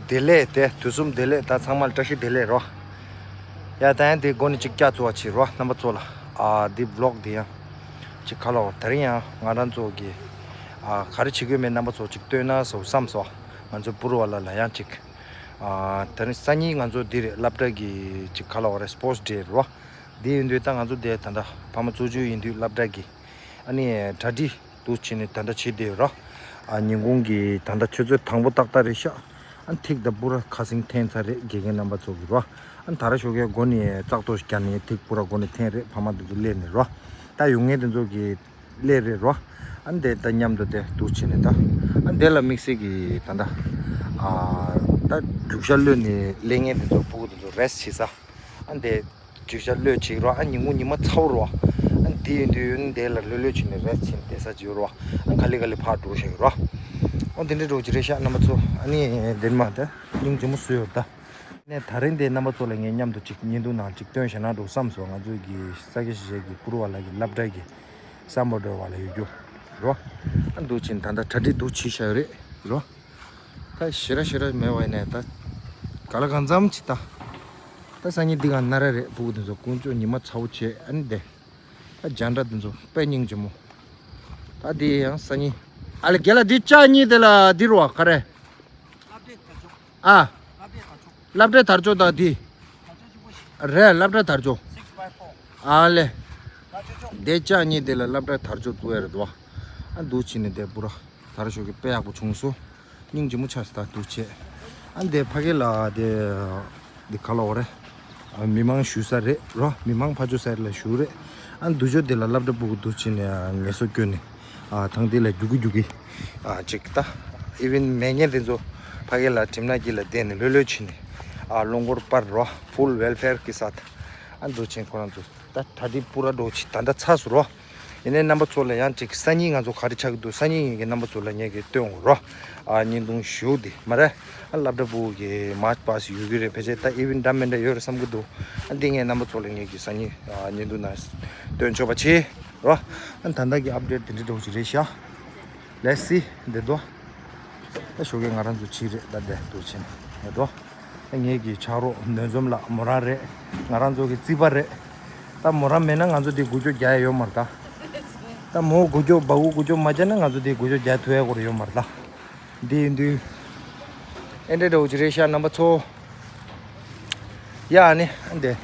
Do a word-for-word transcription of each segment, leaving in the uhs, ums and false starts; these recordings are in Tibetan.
བདེ་ལེགས། དེ་དུས་གསུམ་བདེ་ལེགས། ད་ཚང་མ་ལ་བཀྲ་ཤིས་བདེ་ལེགས་རོ། ཡ་ད་ཡང་དེ་སྒོ་ནས་ཅིག་བསྐྱར་བཅོས་བྱེད་རོ། རྣམ་པ་ཚོ་ལ་ཨ་འདི་བི་ལོག་འདི་ཡང་ཅིག་ག་ལ་བ་དེ་རིང་ཡང་ང་རང་ཚོ་གི་ཨ་ག་རེ་བྱེད་དགོས་མེད་རྣམ་པ་ཚོ་ཅིག་སྟོན་ན་བསམ་སོང་། ང་ཚོ་པུ་རུ་བ་ལ་ལ་ཡང་ཅིག་ཨ་དེ་རིང་སང་ཉིན་ང་ཚོ་འདི་རེད། སློབ་གྲྭ་གི་ཅིག་ག་ལ་བ་རེད། སྤོར་ཊི་ཌེ་རོ། འདི་ཡིན་དུས་ད་ང་ཚོ་དེ་ད་ལྟ་ཕ་མ་གཙོ་བཅོས་ཡིན་དུས་སློབ་གྲྭ་གི་ཨ་ནི་གྲ་སྒྲིག་འདུག་བྱས་ནས་ད་ལྟ་བྱེད་བསྡད་ཡོད་ར། ཨ་ཉིན་གུང་གི་ད་ལྟ་ཆུ་ཚོད་དང་པོ་ཏག་ཏག་རེད་ཤག་ཨ་ཐིག་ད་པུ་ར་ཁ་སང་འཐེན་ཚར་རེད། དགེ་རྒན་རྣམ་པ་ཚོ་གི་ར། ཨ་དར་ཞོགས་ཀས་སྒོ་ནས་ཙག་ཏོ་ཞིག་རྒྱག་ནས་ཐིག་པུ་ར་སྒོ་ནས་འཐེན་རེད། ཕ་མ་དེ་ཚོ་སླེབས་ནས་ར། ད་ཡོང་མཁན་དེ་ཚོ་གི་སླེབས་རེད་ར། ཨ་དེ་ད་མཉམ་དུ་དེ་འདུག་བྱས་ནས་ད་ཨ་དེ་ལ་དམིགས་བསལ་གི་ད་ད་ཨ་ད་རྒྱུག་ཤར་གློད་ནས་སླེབས་མཁན་དེ་ཚོ་ཕྲུ་གུ་དེ་ཚོ་རེ་སི་ཊི་བྱེད་ས། ཨ་འདི་རྒྱུག་ཤར་གློད་བྱེད་རོགས། ཨ་ཉིན་གུང་ཉི་མ་ཚ་བོ་རོགས། ཨ་འདི་ཡིན་དུས་འདི་ལ་ལྷོད་ལྷོད་བྱས་ནས་རེ་སི་ཊི་བྱས་ནས་བསྡད་ས་བྱེད་རོགས། ཨ་ག་ལེ་ག་ལེ་ཕར་འགྲོ་བཞག་རོགས། ཨོ་འདི་འདྲ་འགྲོ་གི་རེད་ཤག་རྣམ་པ་ཚོ། ཨ་ནི་འདིར་མ་ད་སྙིང་རྗེ་མོ་བཟོས་ཡོད་ད། ནས་ད་རིང་འདི་རྣམ་པ་ཚོ་ལ་ངས་མཉམ་དུ་ཅིག་བརྙན་ཐུང་ནང་ཅིག་སྟོན་བཞག་ན་འགྲོ་བསམ་སོང་། ང་ཚོའི་གི་ས་སྐྱ་གཞིས་བྱེས་ཀྱི་པུ་རུ་བ་ལ་གི་སློབ་གྲྭ་གི་སམ་བྷོ་ཊལ་བ་ལ་ཡོད་རྒྱུ་རོ། ཨ་འདུག་ཕྱིན་ད་ལྟ་གྲ་སྒྲིག་འདུག་བྱས་བཞག་ཡོད་རེད་རོ། ད་ཞེ་དྲག་ཞེ་དྲག་མེད་པ་ཡིན་ནའི་ད་ག་ལ་གང་འཚམ་ཅིག་ད། ད་སང་ཉིན་འདི་ག་ན་ར་རེད། ཕྲུ་གུ་དེ་ཚོ་དཀོན་མཆོག་ཉི་མ་ཚ་བོ་བྱས། ཨ་ནི་དེ་ད་རྒྱ་འདྲ་དེ་ཚོ་དཔེ་སྙིང་རྗེ་མོ། ད་འདི་ཡང་སང་ཉིན་ཨ་ལེ་རྒན་ལགས་འདི་ལྕགས་གཉིས་དེ་ལ་འདི་རུ་བ་ག་རེ། ཨ། སློབ་གྲྭའི་དར་ལྕོག་དང་འདི། རེད་སློབ་གྲྭའི་དར་ལྕོག་ཨ་ལེ། འདི་ལྕགས་གཉིས་དེ་ལ་སློབ་གྲྭའི་དར་ལྕོག་བཙུགས་ཡ་རེད་དོ། ཨ་འདུག་ཕྱིན་ནས་དེ་པུ་ར། དར་ཞོགས་ཀྱི་དཔེ་ཡག་པོ་བྱུང་སོང་། སྙིང་རྗེ་མོ་ཆགས་སོང་ད་འདུག་བྱས། ཨ་འདི་ཕ་གི་ལ་དེ། འདི་ག་ལ་བ་རེད། ཨ་མི་མང་བཞུགས་ས་རེད་རོ། མི་མང་ཕར་ཕྱོགས་ས་རེད་ལ་བཞུགས་རེད། ཨ་འདུག་ཕྱོགས་དེ་ལ་སློབ་གྲྭ་ཕྲུ་གུ་འདུག་ཕྱིན་ནས་ངལ་གསོ་བསྐྱོན་ནས། ཨ་ཐང་དེ་ལ་རྒྱུག་གི་རྒྱུག་གི། ཨ་ཅིག་ད། ཨི་ཝེན་མེད་མཁན་དེ་ཚོ་ཕ་གི་ལ་གྲིམ་ནག་གི་ལ་བསྡད་ནས་ལྷོད་ལྷོད་ཕྱིན་ནས། ཨ་རླངས་འཁོར་པར་རོ། ཕུལ་ཝེལ་ཕེར་གི་ས་ད། ཨ་འདུག་ཕྱིན་ཁོ་རང་ཚོ། ད་གྲ་སྒྲིག་པུ་ར་འགྲོ་ཆི་ད་ལྟ་ཚར་སོང་རོ། ཡིན་ནའི་རྣམ་པ་ཚོ་ལ་ཡང་ཅིག་སང་ཉིན་ང་ཚོ་ག་རེ་ཆགས་ཀྱི་འདུག་སང་ཉིན་ངས་ཀྱི་རྣམ་པ་ཚོ་ལ་ངས་ཀྱི་སྟོན་འོང་རོ། ཨ་བརྙན་ཐུང་ཞུ་འདི་མ་རེད། ཨ་སློབ་གྲྭ་ཕྲུ་གུ་གི་མཱར་ཆི་པཱ་སི་ཡོད་ཀྱི་རེད། ཕལ་ཆེར་ད་ཨི་ཝེན་འདྲ་མི་འདྲ་ཡོད་རེད་བསམ་གྱི་འདུག་ཨ་འདི་ངས་རྣམ་པ་ཚོ་ལ་ངས་ཀྱི་སང་ཉིན་ཨ་བརྙན་ཐུང་ནང་སྟོན་ཆོག་པ་བྱེད་རོ། ཨ་ད་ལྟ་གི་ཨབ་ཌེཊ་དེ་འདྲ་འདྲ་བོ་ཅིག་རེད་ཤག Let's see འདི་དོ། ད་ཞོགས་ཀས་ང་རང་ཚོ་བྱེད་རེད། ད་འདི་འདུག་ཕྱིན་ནས་འདི་དོ། ངེད་ཀྱི་ཕྱག་རོགས་ནོར་འཛོམས་ལགས་མོ་རང་རེད། ང་རང་ཚོ་གི་རྩིས་པ་རེད། ད་མོ་རང་མེད་ན་ང་ཚོ་འདི་འགུལ་སྐྱོད་རྒྱག་ཡ་ཡོད་མ་རེད་ད། ད་མོ་འགུལ་སྐྱོད་སྦ་འགུལ་འགུལ་སྐྱོད་མ་བརྒྱབ་ན་ང་ཚོ་འདི་འགུལ་སྐྱོད་རྒྱག་ཐུབ་ཡ་སྐོར་ཡོད་མ་རེད་ད། འདི་ཡིན་དུས། ཨེ་འདྲ་འདྲ་བོ་ཅིག་རེད་ཤག་རྣམ་པ་ཚོ། ཡ་ཨ་ནི་ཨ་འདི།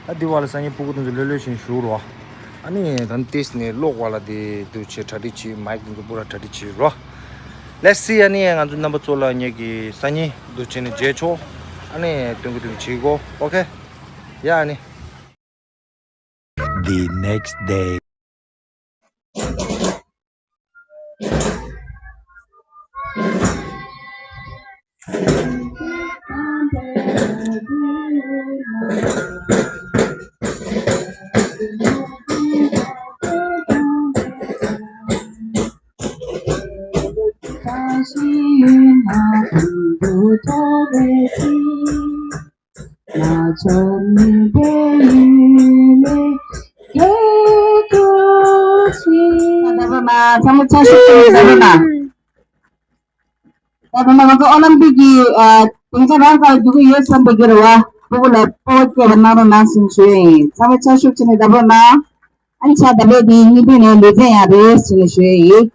ད་འདི་བ་ལ་སང་ཉིན་ཕྲུ་གུ་དེ་ཚོ་ལྷོད་ལྷོད་བཞིན་བཞུགས་རོགས། ཨ་ནི་ད་ཏིས་ནས་གློག་བ་ལ་དེ་འདུག་བྱེད་གྲ་སྒྲིག་བྱེད། མའིག་དེ་ཚོ་པུ་ར་གྲ་སྒྲིག་བྱེད་རོགས། Let's see ཨ་ནི་ང་ཚོ་རྣམ་པ་ཚོ་ལ་ངེད་ཀྱི་སང་ཉིན་འདུག་བྱེད་ནས་མཇལ་ཆོག་ཨ་ནི་སྟོན་གི་སྟོན་གི་བྱེད་གོ་ཨོ་ཁེ། ཡ་ཨ་ནི། The next day. ད་བར་མ་ཚང་མ་ཆ་ཤས་ཀྱི་ད་བར་མ། ད་བར་མ་ང་ཚོ་ཨོ་ལིམ་པིག་གི་ཨ་དེང་ཚོ་རང་ཁ་རྒྱུག་གི་ཡོད་བསམ་པའི་གི་རེ་བ་ཕྲུ་གུ་ལ་སྤོབས་པ་སྐྱེས་པ་གནང་རོགས་གནང་ཞེས་ཞུ་ཡ་ཡིན། ཚང་མ་ཆ་ཤས་ཀྱི་ནས་ད་བར་མ། ཨ་ནི་ཆ་ད་བར་དེ་གཉིས་པོ་ནས་ལེ་ཚན་ཡང་རེད་ཞེས་ནས་ཞུ་ཡ་ཡིན།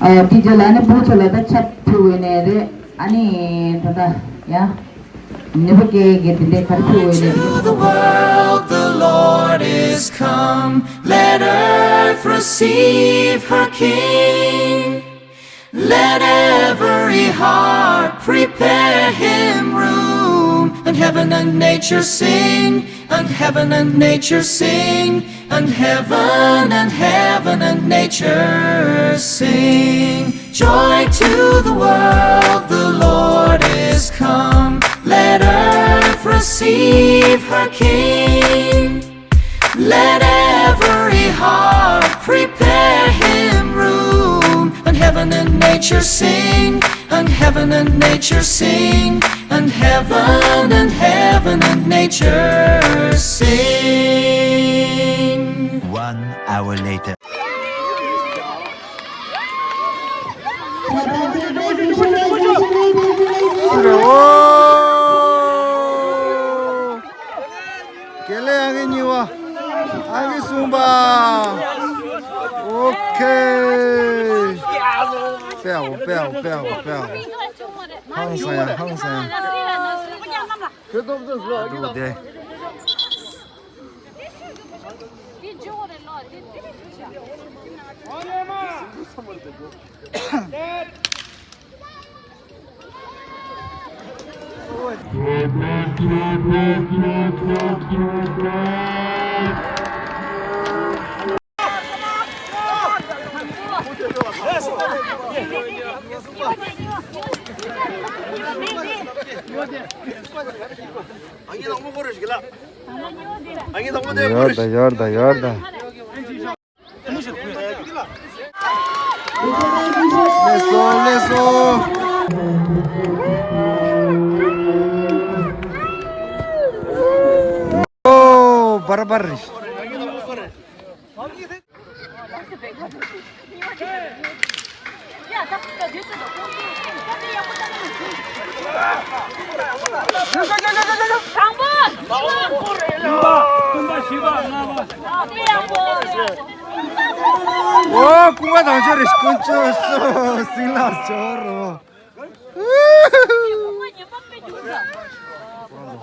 ཨ་དེ་རྗེས་ལ་ནི་བུ་ཚོ་ལ་ད་ཆབ་ཕུལ་འོས་ནས་རེད། ཨ་ནི་ད་ལྟ་ཡ་ནི་བུ་སྐད་གི་དེ་འདྲའི་གར་ཕུལ་འོས་ནས་རེད། To the world the Lord is come. Let earth receive her King. Let every heart prepare him room, and heaven and nature sing, and heaven and nature sing, and heaven and heaven and nature sing. Joy to the world, the Lord is come. Let earth receive her King. Let every heart prepare him room, and heaven and nature sing, and heaven and nature sing, and heaven and heaven and nature sing. One hour later. དགེ་ལེགས་ཨང་ཀི་གཉིས་པ། ཨང་ཀི་གསུམ་པ། ཨོ་ཁེ། པེའོ་པེའོ་པེའོ་པེའོ། ཧང་སང་ཡ་ཧང་སང་ཡ། ཨ་འདུག་དེ། ཡོར་ད་ཡོར་ད་ཡོར་ད། ལེགས་སོ་ལེགས་སོ། ཨོ་བར་བར། ཨོ་ཀུན་དགའ་དང་ཆོས་རེད། ཀུན་སྤྱོད་སོ་སིང་ལ་ཆོ་རོ།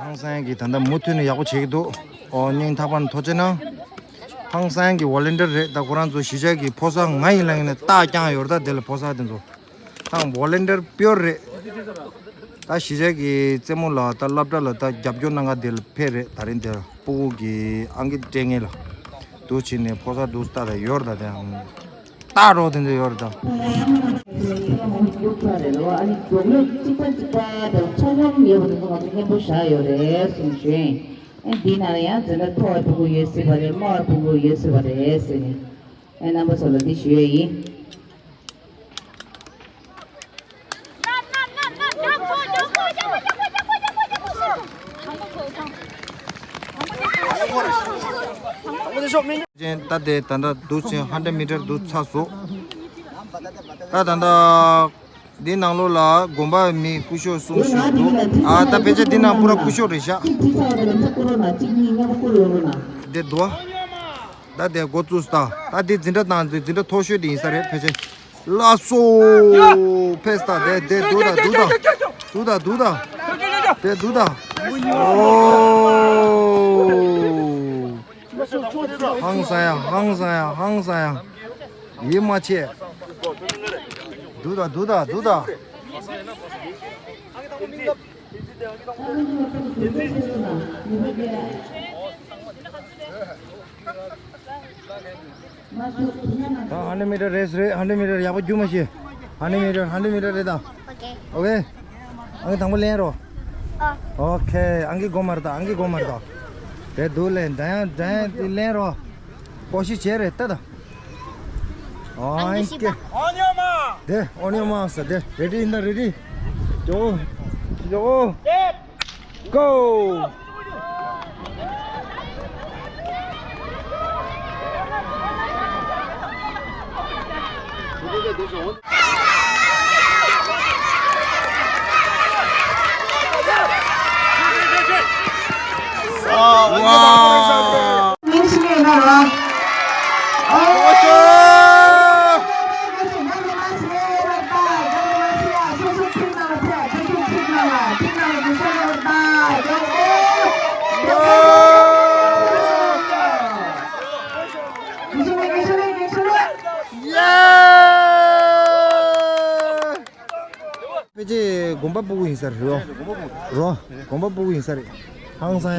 ཧང་སང་གི་ད་ལྟ་མུ་མཐུད་ནས་ཡག་པོ་བྱེད་ཀྱི་འདུག་ཨོ་སྙིང་ཐག་པ་ནས་ཐུགས་རྗེ་གནང་། ཧང་སང་གི་ཝོ་ལན་ཊིར་རེད། ད་ཁོ་རང་ཚོ་གཞིས་ཆགས་ཀྱི་ཕོ་གསར་ང་ཡིན་ལབ་ཡིན་ན་རྟགས་རྐྱང་ཡོད་རེད། ད་དེ་ལ་ཕོ་གསར་དེ་ཚོ་ད་ཝོ་ལན་ཊིར་པིའུར་རེད། ད་གཞིས་ཆགས་ཀྱི་རྩེད་མོ་ལ་ད་སློབ་གྲྭ་ལ་ད་རྒྱབ་སྐྱོར་གནང་ག་དེ་ལ་ཕེབས་རེད། ད་རིང་དེ་ལ་སྤུ་གུ་གི་ཨང་ཀི་སྤྲད་མཁན་ལ་འདུག་བྱས་ནས་ཕོ་གསར་འདུག་ད་ད་ཡོད་རེད། ད་དེ་ཡང་རྟགས་རོ་དེ་འདྲ་ཡོད་རེད་ད། ཨ་ནི་མགྱོགས་ལས་གཅིག་པ་གཅིག་པ་དང་ཚོང་ལམ་ཡོད་པ་དེ་ཚོ་ང་ཚོ་སྙན་པོ་བཞག་ཡོད་རེད་གསུངས་བྱུང་། ཨ་འདི་ནང་ལ་ཡང་འཛིན་གྲྭ་མཐོ་བའི་སྤུ་གུ་ཡོད་སྲིད་པ་རེད། དམའ་བའི་སྤུ་གུ་ཡོད་སྲིད་པ་རེད་ཟེར་ནས་ཨ་རྣམ་པ་ཚོ་ལ་འདི་ཞུ་ཡས་ཡིན། ཅན་ད་དེ་ད་ལྟ་འདུག་ཅིང་ཧན་ཌེཌ་མི་ཊར་འདུག་ཚར་སོང་། ད་ད་ལྟ་འདི་ནང་ལོགས་ལ་དགོན་པ་མི་སྐུ་ཞབས་གསུམ་ཞིག་འདུག་ཨ་ད་ཕལ་ཆེར་འདི་ནང་པུ་ར་སྐུ་ཞབས་རེད་ཤག་འདི་འདུག་ཨ། ད་དེ་འགོ་བཙུགས་ད། ད་དེ་འཛིན་གྲྭ་དང་འཛིན་གྲྭ་མཐོ་ཤོས་དེ་ཡིན་ས་རེད་ཕལ་ཆེར། ལགས་སོ། ཕེབས་ད་དེ་དེ་འདུག་ད་འདུག་ད། འདུག་ད་འདུག་ད། དེ་འདུག་ད། ཨོ། ཧང་སང་ཡ་ཧང་སང་ཡ་ཧང་སང་ཡ། ཡིད་མ་ཆེས། འདུག་ད་འདུག་ད་འདུག་ད། ད་ཧན་ཌེཌ་མི་ཊར་རེས་རེད། ཧན་ཌེཌ་མི་ཊར་ཡག་པོ་རྒྱུག་མ་ཤེས། ཧན་ཌེཌ་མི་ཊར་ཧན་ཌེཌ་མི་ཊར་རེད་ད། ཨོ་ཁེ། ཨོ་ཁེ། ཨང་ཀི་དང་པོ་ལེན་རོགས། ཨོ་ཁེ། ཨང་ཀི་སྒོ་མར་ད། ཨང་ཀི་སྒོ་མར་ད། དེ་འདུག་ལེན། ད་ཡང་ད་ཡང་དེ་ལེན་རོགས། ཀོ་ཤིཤ་བྱས་རེད་ད་ད། ཨང་ཀི་ཨང་ཀི་ཤི་ཀེ། པ། དེ་ཨོ་ནི་མ་ས་དེ་རེ་ཌི་ཡིན་ད་རེ་ཌི། ཇོ། ཇོ། ཀོ། ཨ་ཝ། དགོན་པ་སྤུ་གུ་ཡིན་ས་རེད་རོ། རོ། དགོན་པ་སྤུ་གུ་ཡིན་ས་རེད། ཧང་སང་ཡ།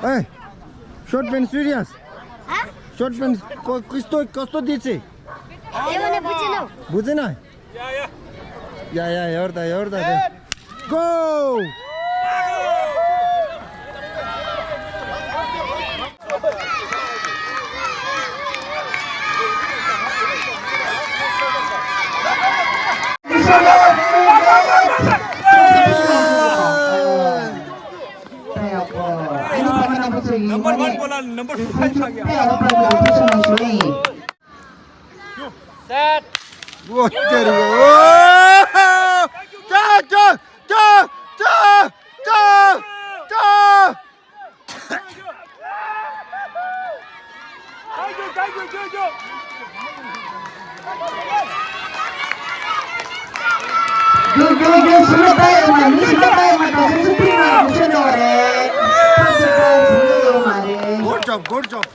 ཨེ། Short pants serious. Short pants. Questo, questo dice? Devo ne bucino. Bucino? Ya, ya, ya, ya, ya, ya, ya. Go! Number one बोला, number five आ गया। Set. What? There you go. Oh! Cha, cha, cha, cha, cha, cha. Thank you, thank you, thank you. Good job, good job.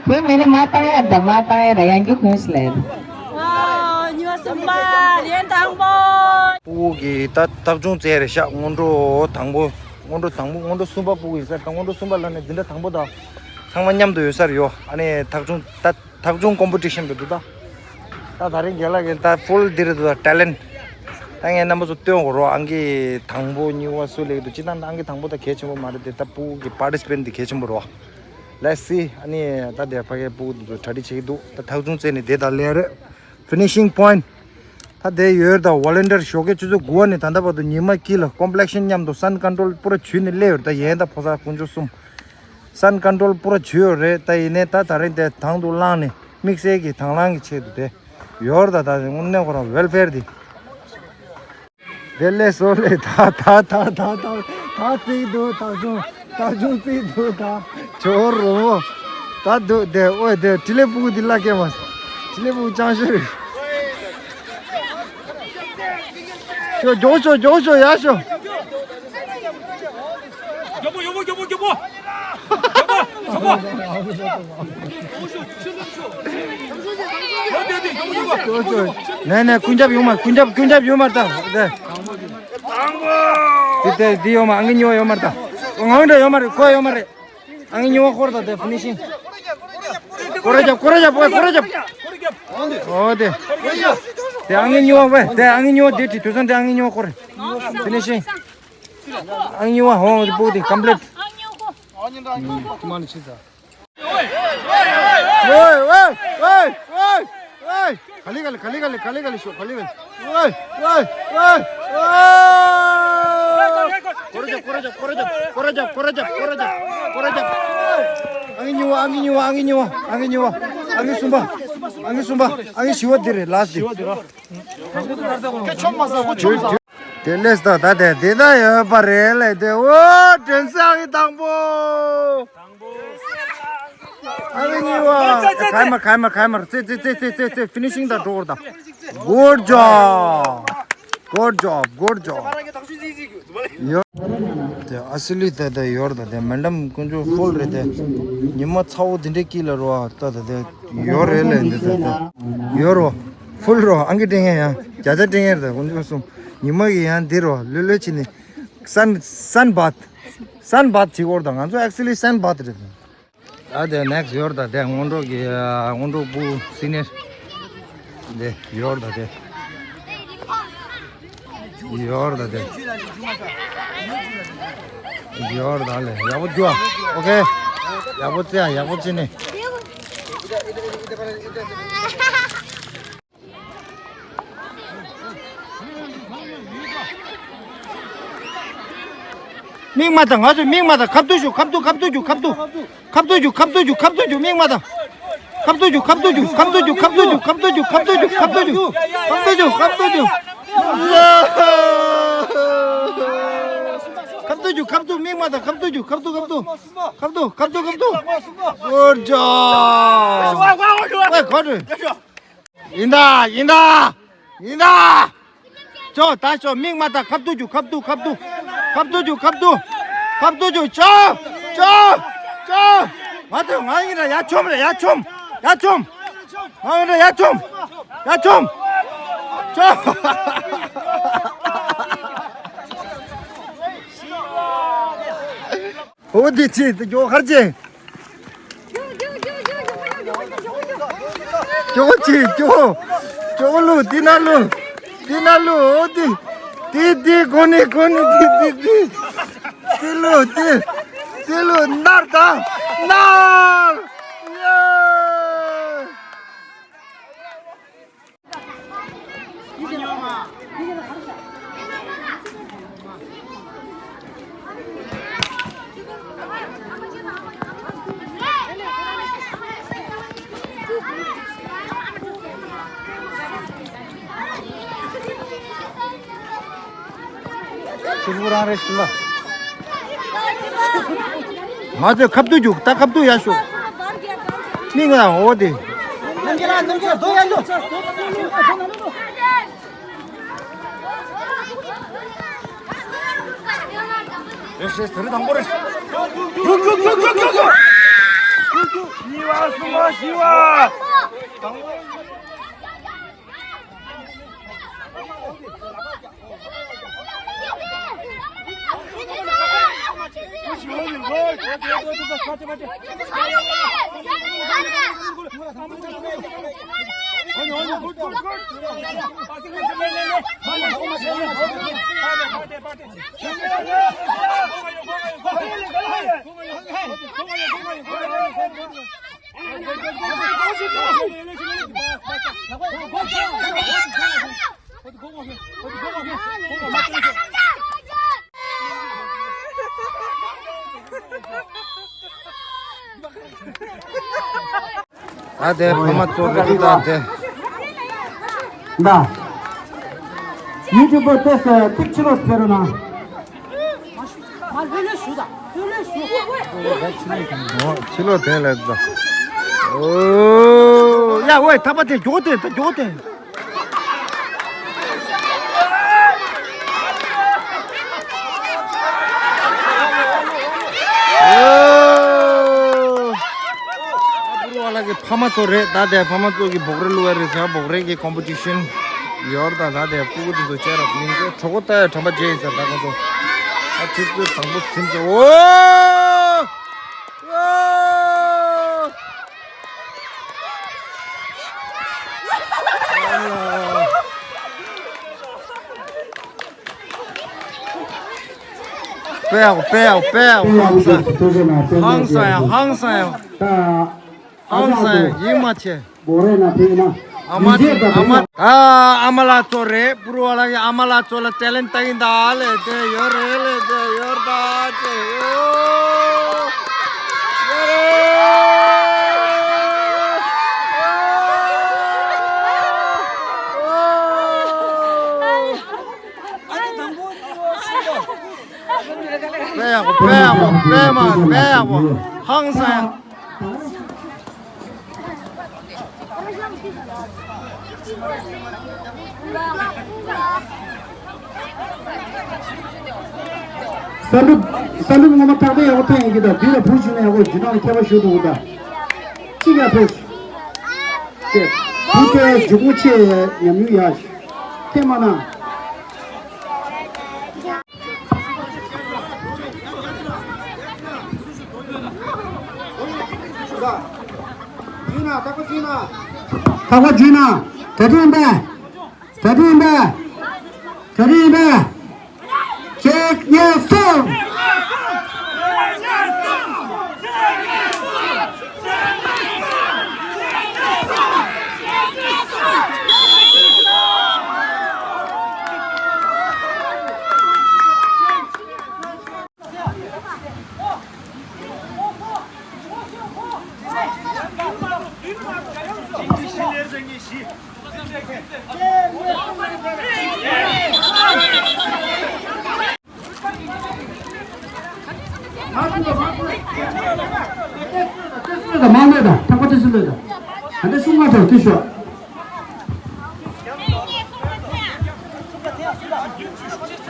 ཁོས་མེ་ནི་མ་བཏང་ཡ་ད་མ་བཏང་ཡ་ད་ཡང་རྒྱུ་ཁུངས་ལེན། ཨ། ཉི་མ་གསུམ་པ་རེད་དང་པོ། སྤུ་གུ་གི་ད་ཐག་ཆུང་བཙལ་རེད་ཤག་སྔོན་འགྲོ་དང་པོ། སྔོན་འགྲོ་དང་པོ། སྔོན་འགྲོ་གསུམ་པ་སྤུ་གུ་ཡིན་ས་རེད། ད་སྔོན་འགྲོ་གསུམ་པ་ལབ་ནས་འཛིན་གྲྭ་དང་པོ་དང་ཚང་མ་མཉམ་དུ་ཡོད་ས་རེད་ཡོ། ཨ་ནི་ཐག་ཆུང་ད། ཐག་ཆུང་ཀོམ་པི་ཊི་ཤན་རེད་འདུག་ད། ད་ད་རིང་རྒན་ལགས་ཀྱིས་ད་ཕུལ་འདི་རེད་འདུག་ད། ཊེ་ལེན་ཊི། ད་ངས་རྣམ་པ་ཚོ་སྟོན་དགོས་རོགས། ཨང་ཀི་དང་པོ་གཉིས་པ་སུ་སླེབས་འདུག་སྤྱིར་བཏང་ཨང་ཀི་དང་པོ་ད་གལ་ཆེན་པོ་མ་རེད་དེ། ད་སྤུ་གུ་གི་པར་ཊི་སི་པེན་ཊི་འདི་གལ་ཆེན་པོ་རེད་བ། Let's see. ཨ་ནི་ད་དེ་ཕ་གིའི་སྤུ་གུ་འདི་ཚོ་གྲ་སྒྲིག་བྱེད་ཀྱི་འདུག་ད་ཐག་ཆུང་བཙལ་ནས་དེ་ད་ལེན་རེད། ཕི་ནི་ཤིང་པོ་ཡིན་ཊི། ད་དེ་ཡོད་ད། ཝོ་ལན་ཊི་ཡར་ཞོགས་ཀས་ཆུ་ཚོད་དགུ་པ་ནས་ད་ལྟ་བར་དུ་ཉི་མ་དཀྱིལ་ལ་ཀོམ་པི་ལེག་ཤན་མཉམ་དུ་སན་ཀོན་ཊོལ་པུ་ར་བྱུས་ནས་སླེབས་ཡོད་ད། ཡན་ད་ཕོ་གསར་དཀོན་མཆོག་གསུམ། སན་ཀོན་ཊོལ་པུ་ར་བྱུས་ཡོད་རེད། ད་ཡིན་ནའི་ད་ད་རིང་དེ་དང་དུ་བླངས་ནས་དམིགས་བསལ་གྱི་དང་བླངས་ཀྱི་ཆེད་དུ་དེ་ཡོད་ད། ད་དངོས་གནས་ཁོ་རང་ཝེལ་ཕེར་དེ། དེ་ལས་སོ་ལས་ད་ད་ད་ད་ད་ད་རྩིག་འདུག་ཐག་ཆུང་ཐག་ཆུང་རྩིག་འདུག་ད་ཇོ་རོ་ད་འདུག་དེ་ཨོ་དེ་ཊི་ལེ་སྤུ་གུ་དེ་ལ་སྐྱེ་མ་ཊི་ལེ་སྤུ་གུ་ཅང་ཤོད་རེད། ཤོ་མགྱོགས་ཤོ་མགྱོགས་ཤོ་ཡ་ཤོ། མགྱོགས་པོ་མགྱོགས་པོ་མགྱོགས་པོ་མགྱོགས་པོ། མགྱོགས་པོ། མགྱོགས་པོ། ནས་ནས་ཀུན་ཁྱབ་ཡོང་མ། ཀུན་ཁྱབ་ཀུན་ཁྱབ་ཡོང་མ་ད། དེ་དེ་འདི་ཡོང་མ། ཨང་ཀི་གཉིས་པ་ཡོང་མ་ད། ངང་འདྲ་ཡོང་མ་རེད། ཁོ་ཡོང་མ་རེད། ཨང་ཀི་གཉིས་པ་སྐོར་ད་དེ་ཕི་ནི་ཤིང་། སྐོར་ར་རྒྱབ། སྐོར་ར་རྒྱབ། སྐོར་ར་རྒྱབ། ཨོ་དེ། དེ་ཨང་ཀི་གཉིས་པ་ཝེ། དེ་ཨང་ཀི་གཉིས་པ་དེ་ཁྲིད་དུས་ཙང་དེ་ཨང་ཀི་གཉིས་པ་སྐོར་རེད། ཕི་ནི་ཤིང་། ཨང་ཉི་བ་ཧོང་སྤུ་དེ་ཀམ་པི་ལིཊ། ཨང་ཉི་བ་ཧོང་། ཨང་ཉི་བ་ཧོང་། ཨང་ཉི་བ་ཧོང་། ཁྱི་མ་ནི་ཕྱི་ཟ། ཝེ་ཝེ་ཝེ་ཝེ་ཝེ། ག་ལེ་ག་ལེ་ག་ལེ་ག་ལེ་ག་ལེ་ཤོག་ག་ལེ་ཝེ། ཝེ་ཝེ་ཝེ་ཝེ། སྐོར་ར་རྒྱབ། སྐོར་ར་རྒྱབ། སྐོར་ར་རྒྱབ། སྐོར་ར་རྒྱབ། སྐོར་ར་རྒྱབ། སྐོར་ར་རྒྱབ། ཨང་ཉི་བ། ཨང་ཉི་བ། ཨང་ཉི་བ། ཨང་ཉི་བ། ཨང་གསུམ་པ། ཨང་གསུམ་པ། ཨང་བཞི་བ་འདི་རེད། ལཱ་སི་ཊི་འདི། ཁྱོད་མ་ཟ་ཁོ་ཁྱོད་མ་ཟ། དེ་ལས་ད་ད་དེ་དེ་ད་ཡོད་པ་རེད་ལས་དེ། ཨོ་དྲན་ས་གི་དང་པོ། ཨ་ནི་གཉིས་པ། ག་མ་ག་མ་ག་མ་ཙེ་ཙེ་ཙེ་ཙེ་ཙེ་ཕི་ནི་ཤིང་ད་འགྲོ་གོ་ད། Good job. Good job. Good job. ཡོ། དེ་ཨ་སི་ལི་ད་ད་ཡོར་ད་དེ་མེ་ཌམ་དཀོན་མཆོག་ཧྥུལ་རེད་དེ། ཉི་མ་ཚ་བོ་དེ་འདྲའི་དཀྱིལ་ལ་རོ་ད་ད་དེ་ཡོར་རེད་ལས་འདི་ད་ད་ཡོར་རོ། ཧྥུལ་རོ། ཨང་ཀི་སྤྲད་ཡ་ཡང་བརྒྱ་ཆ་སྤྲད་ཡ་རེད། དཀོན་མཆོག་གསུམ། ཉི་མ་གི་ཡང་འདི་རོ་ལོས་ལོས་ཕྱིན་ནས་སན་སན་བཱཐ་སན་བཱཐ་བྱེད་གོ་ར་ད། ང་ཚོ་ཨེག་ཆུ་ལི་སན་བཱཐ་རེད། ད་དེ་ནེག་སི་ཡོར་ད་དེ་སྔོན་འགྲོ་གི་སྔོན་འགྲོ་སྤུ་སི་ནི་ཡར་དེ་ཡོར་ད་དེ། ཡོར་ད་དེ། ཡོར་ད་ལེ་ཡག་པོ་རྒྱུ་ཨ། ཨོ་ཁེ། ཡག་པོ་བརྩི་ཨ། ཡག་པོ་བརྩི་ནས། མིག་མ་བལྟ། ང་ཚོས་མིག་མ་བལྟ། ཁ་བསྡུ་ཞུ། ཁ་བསྡུ། ཁ་བསྡུ་རྒྱུ། ཁ་བསྡུ། ཁ་བསྡུ་རྒྱུ། ཁ་བསྡུ་རྒྱུ། ཁ་བསྡུ་རྒྱུ། མིག་མ་བལྟ། ཁ་བསྡུ་རྒྱུ། ཁ་བསྡུ་རྒྱུ། ཁ་བསྡུ་རྒྱུ། ཁ་བསྡུ་རྒྱུ། ཁ་བསྡུ་རྒྱུ། ཁ་བསྡུ་རྒྱུ། ཁ་བསྡུ་རྒྱུ། ཁ་བསྡུ་རྒྱུ། ཁ་བསྡུ་རྒྱུ། ཁ་བསྡུ། མིག་མ་བལྟ། ཁ་བསྡུ་རྒྱུ། ཁ་བསྡུ། ཁ་བསྡུ། ཁ་བསྡུ། ཁ་བསྡུ། ཁ་བསྡུ། ཁ་བསྡུ། ཨོ་ཇོ། ཝེ་གོ་རེ། ཡིན་ད། ཡིན་ད། ཡིན་ད། ཅོ་ད་ཅོ། མིག་མ་བལྟ། ཁ་བསྡུ་རྒྱུ། ཁ་བསྡུ། ཁ་བསྡུ། ཁ་བསྡུ་རྒྱུ། ཁ་བསྡུ། ཁ་བསྡུ་རྒྱུ། ཅོ། ཅོ། ཅོ། ང་ཚོ་ང་ཡིན་ན་ཡར་མཆོངས་རེད། ཡར་མཆོངས། ཡར་མཆོངས། ང་ཡིན་ན་ཡར་མཆོངས། ཡར་མཆོངས། ཅོ། འོ་དེ་ཅི་དེ་ཇོ་ཁར་ཅེ། ཇོ་ཅི་ཇོ། ཇོ་ལུ་དེ་ན་ལུ། དེ་ན་ལུ། འོ་དེ། དེ་དེ་གོ་ནི་གོ་ནི་དེ་དེ་དེ། དེ་ལུ་དེ། དེ་ལུ་ནར་དང་ནར། ཡེ། ང་ཚོས་ཁ་བསྡུ་རྒྱུག་ད་ཁ་བསྡུ་ཡ་ཤོག་མིག་ལ་འོ་དེ། རེད་ཤེས་དེ་རིང་དང་པོ་རེད། རྒྱུག་རྒྱུག་རྒྱུག་རྒྱུག་རྒྱུག་གཉིས་པ། གསུམ་པ། བཞི་པ། དང་པོ། ད་དེ་ཕ་མ་ཚོ་རེད་འདུག་ད་དེ། ད། ཡུ་ཊུབ་པར་ཏོག་ཙམ་ཏིག་ཕྱི་ལོགས་ཕེབས་རོགས་གནང་། ཕྱི་ལོགས་དེ་ལས་ད། ཨོ། ཡ་ཝེ་ཐག་པ་དེ་མགྱོགས་དེ་ད་མགྱོགས་དེ། ཨོ། ཕུར་བ་ལགས་ཀྱི་ཕ་མ་ཚོ་རེད། ད་དེ་ཕ་མ་ཚོ་གི་བོགས་རེ་བླུ་བ་རེད་ཟེར། བོགས་རེ་གི་ཀོམ་པི་ཊི་ཤན་ཡོད་རེད། ད་ད་དེ་སྤུ་གུ་དེ་ཚོ་བཅས་རབ་མིང་ཚོ་གྲོགས་པོ་ལྟ་ཡ་དྲན་པ་བརྗེད་ཡིན་ཟེར། ད་ཁོ་ཚོ་ད་ཆུ་ཚོད་དང་པོ་ཟིན་ཚེ། ཨོ། ཨོ། དཔེ་ཡག་པོ། དཔེ་ཡག་པོ། དཔེ་ཡག་པོ། ཧང་སང་། ཧང་སང་ཡ། ཧང་སང་ཡ། ཧང་སང་ཡ། ཡིད་མ་ཆེས། ཨ་མ་ཚོ། ཨ་མ། ཨ་ཨ་མ་ལགས་ཚོ་རེད། ཕུར་བ་ལགས་ཀྱི་ཨ་མ་ལགས་ཚོ་ལ་ཊེ་ལེན་ཊི་ལྟ་གིན་ད་ལས་དེ་ཡོད་རེད། ལས་དེ་ཡོད་ད་ཅེ། ཨོ། ཡོད་རེད། ཨོ། དཔེ་ཡག་པོ། དཔེ་ཡག་པོ། དཔེ་མ། དཔེ་ཡག་པོ། ཧང་སང་། ས་འབྲུ། ས་འབྲུ་ངོ་མ་ཐག་པ་ཡག་པོ་ཐོན་ཡིན་གྱི། ད་འདི་ལ་བུ་བྱུང་ན་ཡག་པོ། འཇུ་ནང་ལ་ཁྱད་པར་ཞུ་འདུག་ད་ཅི་ཡག་ཕེབས། བུ་དེ་འཇུ་མོ་ཆེ་ཉམས་མྱོང་ཡག་ཐེ་མ་ན། ཐག་པ་འཇུས་ན། ད་དུང་ཡིན་པས། ད་དུང་ཡིན་པས། ད་དུང་ཡིན་པས། གཅིག་གཉིས་གསུམ། མ་ཚུགས་ལ་མ་ཚུགས་ལ། ཏེ་སུ་ལོས་དང་ཏེ་སུ་ལོས་དང་མ་ལོས་དང་ཐག་པ་ཏེ་སུ་ལོས་དང་། ད་ལྟ་ཤུགས་མ་ཐོག་ཏེ་ཤོག་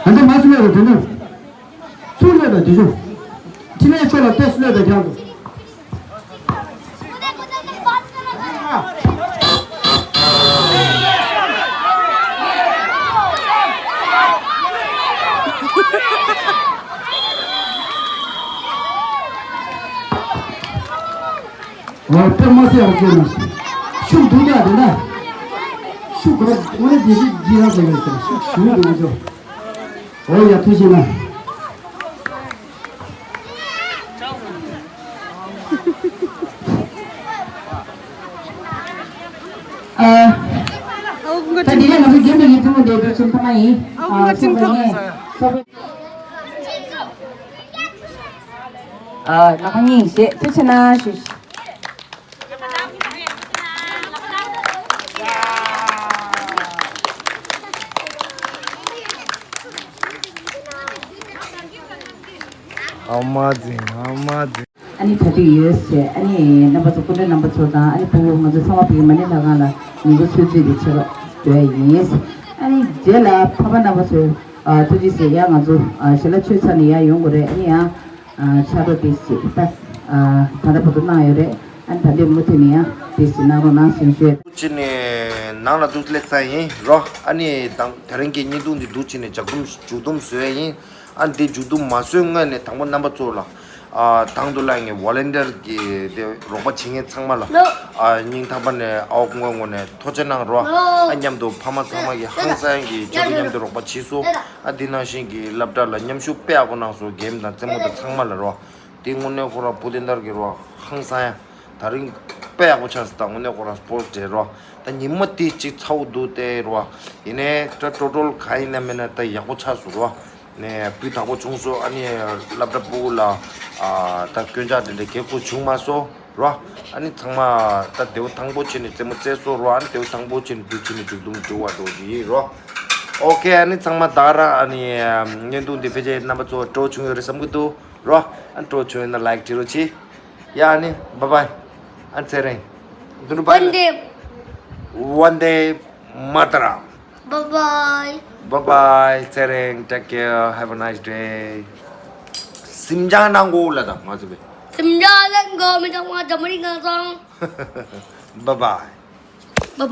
ད་ལྟ་མ་ཚུགས་ལོས་དང་དེ་ནས་ཚུགས་ལོས་དང་དེ་ཤོག་ཕྲིན་ལས་ཤོག་ལ་ཏེ་སུ་ལོས་དང་ཁྱང་དུ། ཨོ་དཔེ་མ་སྲིད་ཡག་པོ་བྱས་ན། ཤུགས་འདུག་ཀྱང་དེ་འདྲ། ཤུགས་ག་དངོས་གནས་དེ་ཤུགས་ཀྱི་རང་ཟེར་གྱི་ཟེར་ཤུགས་ཞུ་འདུག་ང་ཚོ། ཨོ་ཡ་ཐུགས་རྗེ་གནང་། ཨ། ད་དེ་རིང་ང་ཚོ་རྒྱུན་དུ་ཡིན་ཐུབ་པ་འདྲ་འདུག་ཆེན་ཐ་མ་ཡིན། ཨ། ཚོགས་པ་ནས་ཚོགས་པའི། ཨ། ལག་པ་གཉིས་བཞེས་ཐུགས་ཆེ་ན་ཞུ། ཨ་མ་ཛིན། ཨ་མ་ཛིན། ཨ་ནི་གྲ་སྒྲིག་ཡོད་ཟེར། ཨ་ནི་རྣམ་པ་ཚོ་སྐུ་མགྲོན་རྣམ་པ་ཚོ་དང་ཨ་ནི་ཕྲུ་གུ་ང་ཚོ་ཚང་མ་ཕ་གི་མ་ཎི་ལྷ་ཁང་ལ་ཉིན་གུང་ཆུ་ཚོད་དེ་ཆེ་བ་འགྲོ་ཡ་ཡིན། ཨ་ནི་རྗེས་ལ་ཕ་མ་རྣམ་པ་ཚོས་ཨ་ཐུགས་རྗེ་ཆེ། ཡ་ང་ཚོ་ཨ་ཞལ་ལག་མཆོད་ཚར་ནས་ཡར་ཡོང་དགོས་རེད། ཨ་ནི་ཡང་ཨ་ཕྱག་རོགས་དེ་ཞིག་ད་ཨ་ད་ལྟ་བར་དུ་གནང་ཡོད་རེད། ཨ་ནི་ད་ལྟའི་མུ་མཐུད་ནས་ཡང་དེ་ཞིག་གནང་རོགས་གནང་ཞེས་ཞུ། ཅི་ནས་ནང་ལ་འདུག་སླེབས་ཚར་ཡིན་རོ། ཨ་ནི་དང་དེ་རིང་གི་བརྙན་ཐུང་འདི་འདུག་ཅི་ནས་ལྗགས་རྩོམ་མཇུག་བསྡོམས་བཟོས་ཡིན། ཨ་འདི་མཇུག་བསྡོམས་མ་བཟོས་སྔོན་ནས་དང་པོ་རྣམ་པ་ཚོ་ལ་ཨ་དང་དུ་ལ་ངས་ཝོ་ལན་ཊིར་གི་དེ་རོགས་པ་བྱེད་མཁན་ཚང་མ་ལ་ཨ་སྙིང་ཐག་པ་ནས་ཨའོ་སྔོན་ངོ་ནས་ཐུགས་རྗེ་གནང་རོ། ཨ་མཉམ་དུ་ཕ་མ་ཚང་མ་གི་ཧང་སང་གི་ཇོ་བོ་མཉམ་དུ་རོགས་པ་བྱས་སོ། ཨ་འདི་ནང་བཞིན་གི་སློབ་གྲྭ་ལ་མཉམ་ཞུགས་དཔེ་ཡག་པོ་གནང་སོ། གེམ་དང་རྩེད་མོ་དང་ཚང་མ་ལ་རོ། དེ་དངོས་གནས་ཁོ་རང་བུ་དེ་འདར་གི་རོ། ཧང་སང་ཡ། ད་རིང་དཔེ་ཡག་པོ་ཆགས་སོང་། ད་དངོས་གནས་ཁོ་རང་སྤོར་ཊི་རེད་རོ། ད་ཉི་མ་དེ་གཅིག་ཚ་བོ་འདུག་སྟེ་རོ། ཡིན་ནའི་ད་ཀྲོ་ཀྲོལ་ག་ཡིན་ན་མིན་ན་ད་ཡག་པོ་ཆགས་སོང་རོ། ནས་སྤུས་དག་པོ་བྱུང་སོང་། ཨ་ནི་སློབ་གྲྭ་ཕྲུ་གུ་ལ་ཨ་ད་སྐྱོན་ཆ་དེ་འདྲ་གལ་ཁུར་བྱུང་མ་སོང་རོ། ཨ་ནི་ཚང་མ་ད་བདེ་པོ་ཐང་པོ་བྱས་ནས་རྩེད་མོ་རྩེས་སོང་རོ། ཨ་ནི་བདེ་པོ་ཐང་པོ་བྱས་ནས་འདུག་བྱས་ནས་མཇུག་བསྡོམས་འགྲོ་བ་འགྲོ་གི་ཡིན་རོ། ཨོ་ཁེ། ཨ་ནི་ཚང་མ་ད་ར་ཨ་ནི་བརྙན་ཐུང་འདི་ཕལ་ཆེར་རྣམ་པ་ཚོ་སྤྲོ་བྱུང་ཡོད་རེད་བསམ་གི་འདུག་རོ། ཨ་ནི་སྤྲོ་བྱུང་ཡོད་ན་ལའིཀ་བྲིས་རོགས་གྱིས། ཡ་ཨ་ནི་བཱའི་བཱའི། ཨ་ནི་ཚེ་རིང་། འདི་ནི་བཱའི། ཝན་ཌེ། ཝན་ཌེ་མ་ཏ་རམ། Bye bye. བཱའི་བཱའི། ཚེ་རིང་། Take care. Have a nice day. སེམས་ཅན་ནང་གོ་ལ་དང་ང་ཚོ་བས། སེམས་ཅན་ནང་གོ་མི་ཚང་མ་འཛམ་བུ་གླིང་ནང་སོང་། བཱའི་བཱའི། Bye bye.